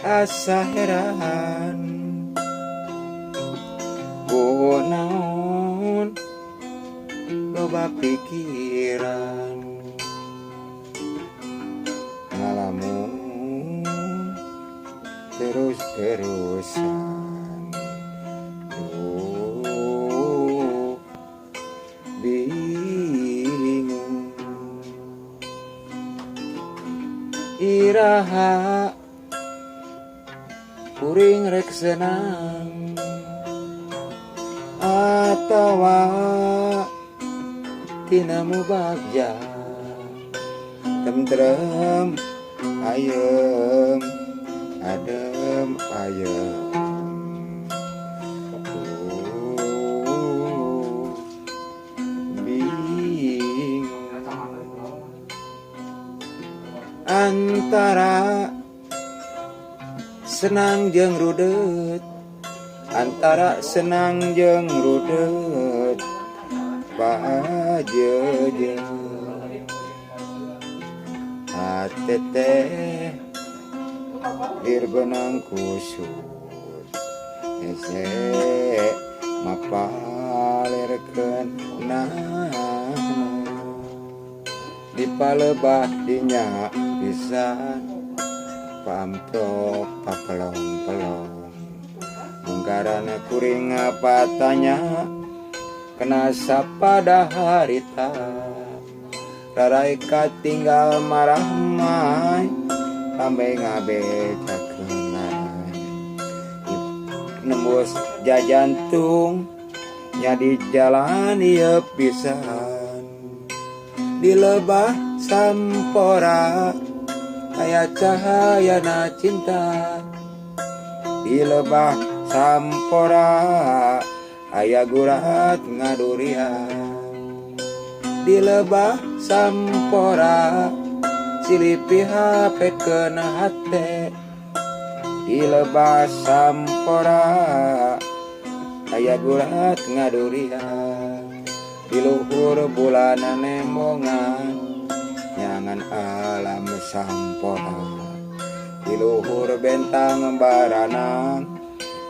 Asa heran kunaon loba pikiran ngalamun terus-terusan. Duh, bingung iraha kuring rek senang atawa tina mubagja tentrem ayem adem ayem. Duh, bingung antara senang jeung rudet, antara senang jeung rudet pajeje hate teh lir benang kusut hese mapalerkeun di palebah dinya pisan pamprok papelong-pelong mungkaran kuring patanya kena sapada harita rarai katinggal marahmai sampai ngabecakeun nembus jajantung nya di jalan ieu pisan di lebah sampora aya cahayana cinta di lebah sampora aya gurat ngadurian di lebah sampora silipi HP kena hate di lebah sampora aya gurat ngadurian di luhur bulan nembongan nyangan alam sampora di luhur bentang baranang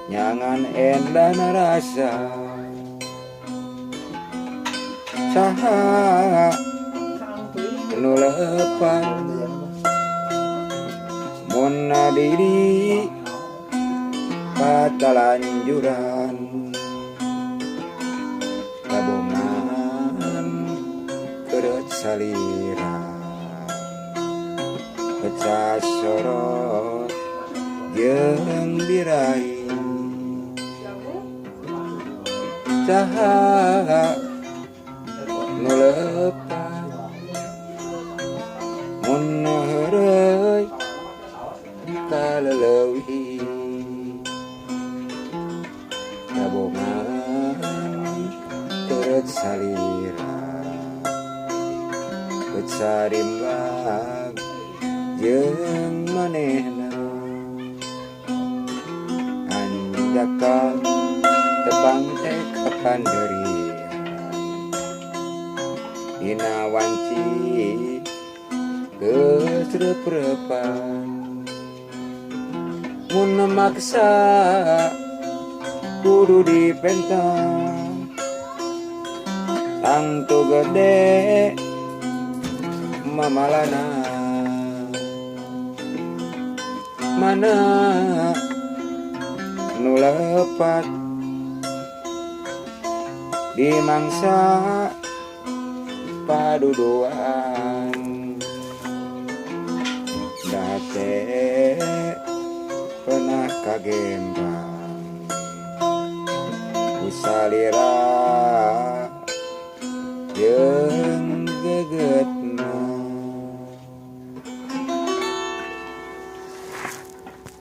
nyangan endah rasa saha nu lepat mun diri katalanjuran kabongan keureut salira pecah sorot jeung birahi saha nu lepat mun heureuy kaleleuwih kabongan keureut salira pecah rimbang jeung manehna hanjakal tebang teh kapanderian dina wanci geus reup-reupan mun maksa kudu dipentang tangtu gede mamalana mana nu lepat di mangsa paduduan date pernah kagembang ku salira.